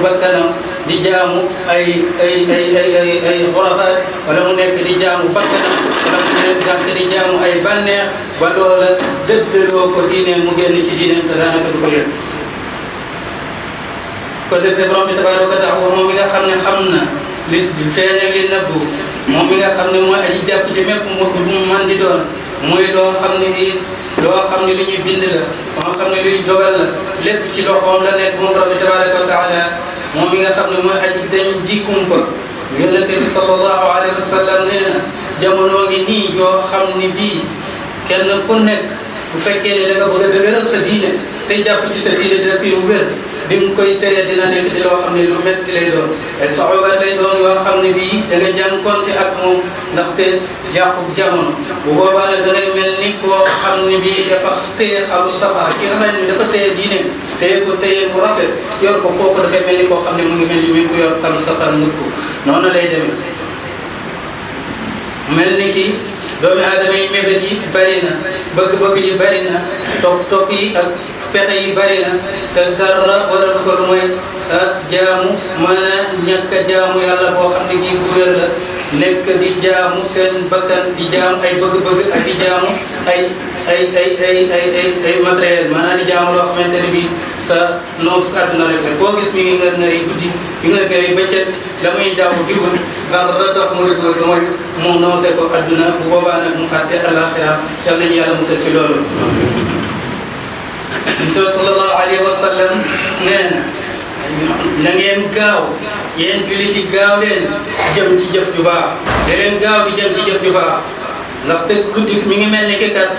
bakkanam di jaamu ay xurafaat wala mu nekk di jaamu bakkanam wala mu nekk di jaamu ay bànneex ba loola dëddaloo ko diineem mu génn ci diineem te daanaka du ko yëg ko defee borom bi tabaaraka wa taala moom mi nga xam ne xam na li feeñal li nëbbu moom mi nga xam ne mooy aji jàpp ci mépp mu man di doon muy loo xam ne li ñuy bind la moo xam ne luy dogal la lépp ci loxoom la nekk moom borom bi tabaaraka wa taala moom mi nga xam ne mooy aji dañ jikkum ko yonente bi sallallahu alayhi wa sallam nee na jamono ngi nii yoo xam ne bii kenn ku nekk bu fekkee ne da nga bëgg a dëgëral sa diine te jàpp ci sa diine depuis mu wér di nga koy tere dina nekk di loo xam ne lu metti lay doon ay saxubat lay doon yoo xam ne bii da nga jànkonte ak moom ndaxte jàppub jamono bu boobaa nag da ngay mel ni koo xam ne bii dafa téye xalu safara ki nga xam ne dafa téye diine téye ko téye bu rafet yor ko kooku dafay mel ni koo xam ne mu ngi mel ni mi ko yor xalu safara ngëp ko noonu lay demee mel ni ki doomi aadama yi mébét yi bari na bëgg-bëgg yi bari na topp yi ak fexe yi bari na te dara wala du ko lu mooy jaamu maanaam ñàkk a jaamu yàlla boo xam ne gii bu wér la nekk di jaamu seen bakkan di jaamu ay bëgg-bëgg ak di jaamu ay matériel maanaam di jaamu loo xamante ne bii sa noos àdduna rek la koo gis mi ngi ngër yi guddi di ngër yi bëccëg la muy daw diwul dara tax mu déglu lu mooy mu noose ko àdduna bu boobaa nag mu fàtte àllaaxira yal nañu yàlla musal ci loolu. sallallahu alayhi wa sallam nee na ngeen gaaw yéen jullit yi gaaw leen jëm ci jëf ju baax da leen gaaw di jëm ci jëf ju baax ndaxte guddi mi ngi mel ni ki kat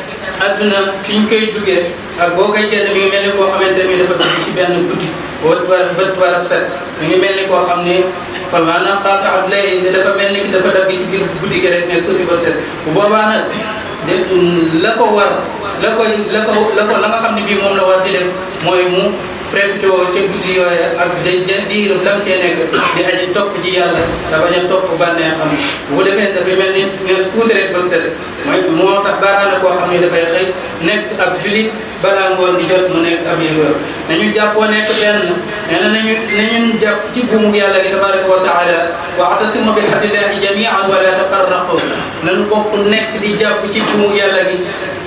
adduna fi ñu koy duggee ak boo koy génn mi ngi mel ni koo xamante ne dafa dugg ci benn guddi bët war a set mi ngi mel ni koo xam ne maanaam qaati'atul layl dafa mel ni ki dafa dagg ci biir guddi gi rek ne suuti ba set bu boobaa nag la ko war la nga xam ne bii moom la war di def mooy mu profité ca guddi yooya ak diirub lam cee nekk di aji topp ci yàlla te bañ a topp bànnee xam bu defee dafay mel ni ne tuuti rek bët set mooy moo tax baraana koo xam ne dafay xëy nekk ab julit balaa ngoon di jot mu nekk ab yëgër nañu jàppoo nekk benn nee na nañu jàpp ci buumu yàlla gi tabaraka wa taala wa'tasimu bi hablillahi jami'an wa la tafarraqu nañu bokk nekk di jàpp ci buumu yàlla gi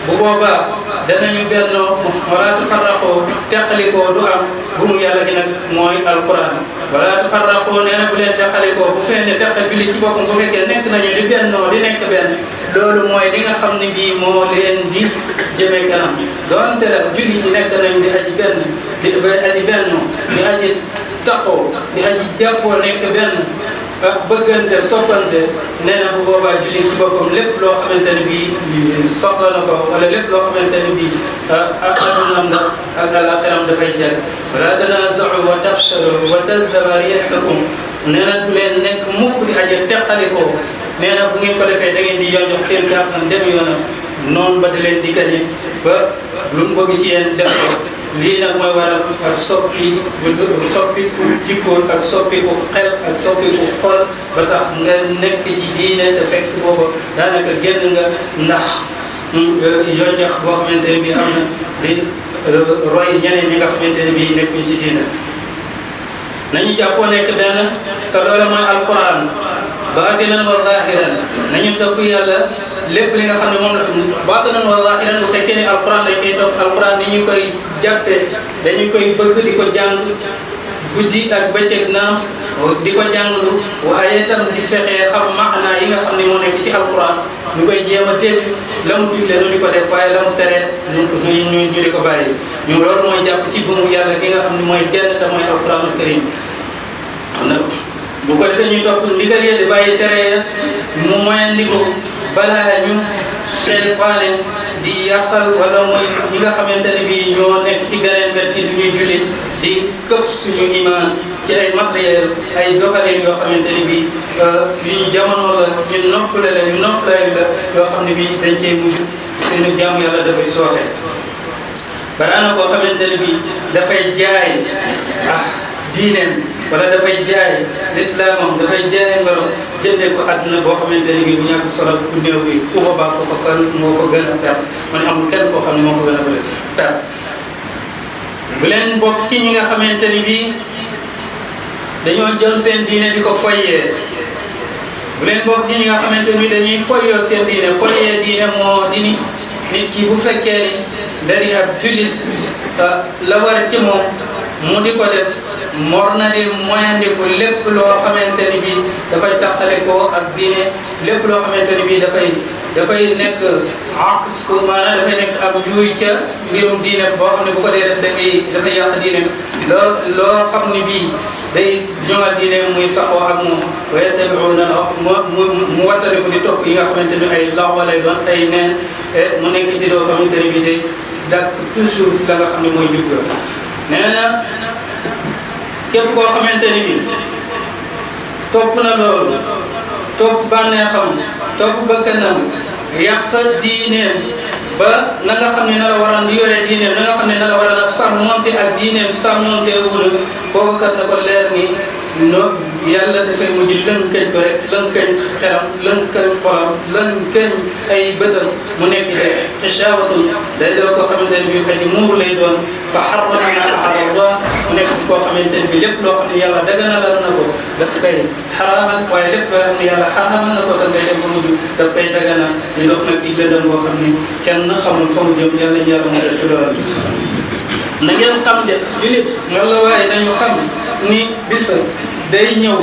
bu boobaa danañu bennoo wala tafarraqu teqalikoo du am buumu yàlla gi nag mooy alquran wala tafarraqu nee na bu leen teqalikoo bu fekkee teqal jullit ci boppam bu fekkee nekk nañu di bennoo di nekk benn loolu mooy li nga xam ne bii moo leen di jëme kanam doonte la jullit yi nekk nañ di aji benn di aji bennoo di aji taqoo di aji jàppoo nekk benn ak bëggante soppante nee na bu boobaa jullit ci boppam lépp loo xamante ne bii soxla na ko wala lépp loo xamante ne bii addunaam la ak alaxiram dafay jag wala tanaaza'u wa tafshalu wa tadhhaba riihukum nee na du leen nekk mukk di aje teqalikoo nee na bu ngeen ko defee da ngeen di yonjox seen kàttan dem yoonam noonu ba da leen di gañe ba lu mu bëgg ci yéen def ko lii nag mooy waral ak soppiku jikko ak soppiku xel ak soppiku xol ba tax nga nekk ci diine te fekk boobu daanaka génn nga ndax yonjox boo xamante ne bii am na di roy ñeneen ñi nga xamante ne bii nekkuñ ci diine nañu jàppoo nekk benn te loolu mooy alquran baatinan wa zahiran nañu topp yàlla lépp li nga xam ne moom la baatinan wa zahiran bu fekkee ne alquran dañ koy topp alquran ni ñu koy jàppee dañu koy bëgg di ko jàng guddi ak bëccëg naam di ko jànglu waaye tam di fexee xam maanaa yi nga xam ne moo nekk ci alquran ñu koy jéem a dégg la mu digle nu di ko def waaye la mu tere ñu di ko bàyyi ñu loolu mooy jàpp ci buumu yàlla gi nga xam ne mooy genn te mooy alquranul karim bu ko defee ñu topp ndigal yi di bàyyi tere ya mu moyandi ko balaa ñu seytaane di yàqal wala mooy ñi nga xamante ne bii ñoo nekk ci ganeen wet ci du ñuy jullit di këf suñu iman ci ay matériel ay doxalin yoo xamante ne bii yu ñu jamono la ñu noppale la ñu noppalay la yoo xam ne bii dañ cey mujj suñu jaamu yàlla dafay sooxe baraana koo xamante ne bii dafay jaay diineem wala dafay jaay lislaamam dafay jaay ngorom jëndee ko àdduna boo xamante ne bii bu ñàkk solo bu néew bi ku ko baax ko kan moo ko gën a perte man amul kenn koo xam ne moo ko gën a perte bu leen bokk ci ñi nga xamante ne bii dañoo jël seen diine di ko foyee bu leen bokk ci ñi nga xamante ni dañuy foyoo seen diine foyee diine moo di ni nit ki bu fekkee ni dari ab jullit la war ci moom mu di ko def mor na di moyandiku lépp loo xamante ni bii dafay taqale ko ak diine lépp loo xamante ni bii dafay nekk aks maanaam dafay nekk am njuuy ca mbirum diine boo xam ne bu ko dee def dafay yàq diine loo xam ne bii day ñëwaat diine muy saxoo ak moom wa yattabi'una mu wattane ko di topp yi nga xamante ni ay lax walay doon ay neen mu nekk di doo xamante ni bii day dàkk toujours la nga xam ne mooy jub ga nee na képp koo xamante ni bii topp na loolu topp bànneexam topp bakkanam yàq diineem ba na nga xam ne na la waroon di yore diineem na nga xam ne na la waroon a sàmmonte ak diineem sàmmonte wul kooku kat na ko leer ni no yàlla dafay mujj lënkañ ko rek lënkañ xelam lënkañ xolam lënkañ ay bëtam mu nekk de xishaawatul day doon koo xamante ne bii xëy muur lay doon fa xarama ma ahalla Allah mu nekk koo xamante ne bii lépp loo xam ne yàlla daganalal na ko daf koy xaraamal waaye lépp loo xam ne yàlla xaraamal na ko tam day dem ba mujj daf koy daganal di dox nag ci lëndëm boo xam ne kenn xamul fa mu jëm yàlla ñu yàlla mu def ci loolu na ngeen xam de julit nga la waaye nañu xam ni bis day ñëw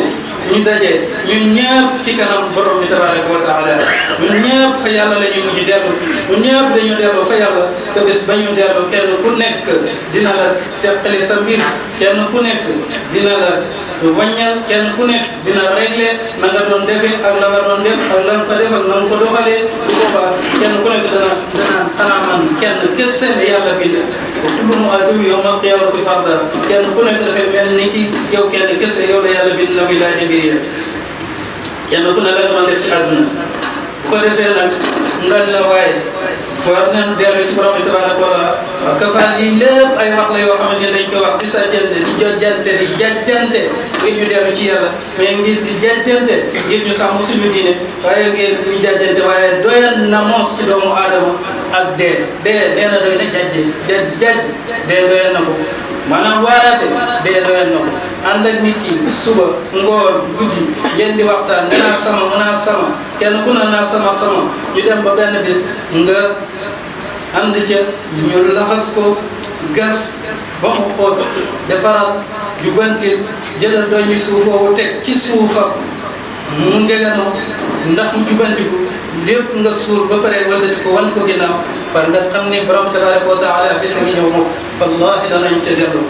ñu daje ñun ñëpp ci kanam borom bi tabaraka wa taala ñun ñëpp fa yàlla la ñuy mujj dellu ñun ñëpp dañu dellu fa yàlla te bés ba ñu dellu kenn ku nekk dina la teqali sa mbir kenn ku nekk dina la wàññal kenn ku nekk dina régler na nga doon defee ak la nga doon def ak la nga fa def ak na nga ko doxalee bu boobaa kenn ku nekk dana xanaa man kenn kese ne yàlla bind wa kullu mu'aatu yawmal qiyaamati farda kenn ku nekk dafay mel ni ki yow kenn kese yow la yàlla bind na muy laaj mbir ya kenn ku ne la nga doon def ci àdduna bu ko defee nag ngal la waaye war nañu dellu ci borom bi tabaraka wa taala kafaal yi lépp ay wax la yoo xamante ne dañ ko wax di sajjante di jojjante di jajjante ngir ñu dellu ci yàlla mais ngir di jajjante ngir ñu sàmm suñu diine waaye ngir ñu jajjante waaye doyan na moos ci doomu aadama ak dee nee na doy na jajje jajj dee doyan na ko maanaam waaraate dee doyan na ko ànd ak nit ki suba ngoon guddi ngeen di waxtaan naa sama kenn ku ne naa sama ñu dem ba benn bis nga ànd ca ñu laxas ko gas ba mu xóot defaral jubantil jëlal doon ñu suuf boobu teg ci suufam mu ngeganoo ndax mu jubantiku lépp nga suur ba pare wëlbati ko wan ko ginnaaw par nga xam ne borom tabaraka wa taala bis a ngi ñëw moom wallahi danañ ca dellu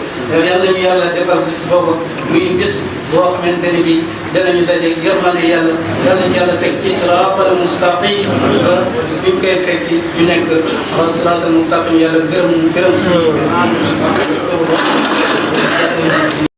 yàlla ñu yàlla defal bis boobu muy bis boo xamante ni bii danañu dajeeg yërmande yàlla ñu yàlla teg ci siraatal mustaqim ba bis bi ñu koy fekki ñu nekk siraatal mustaqim yàlla gërëm suñu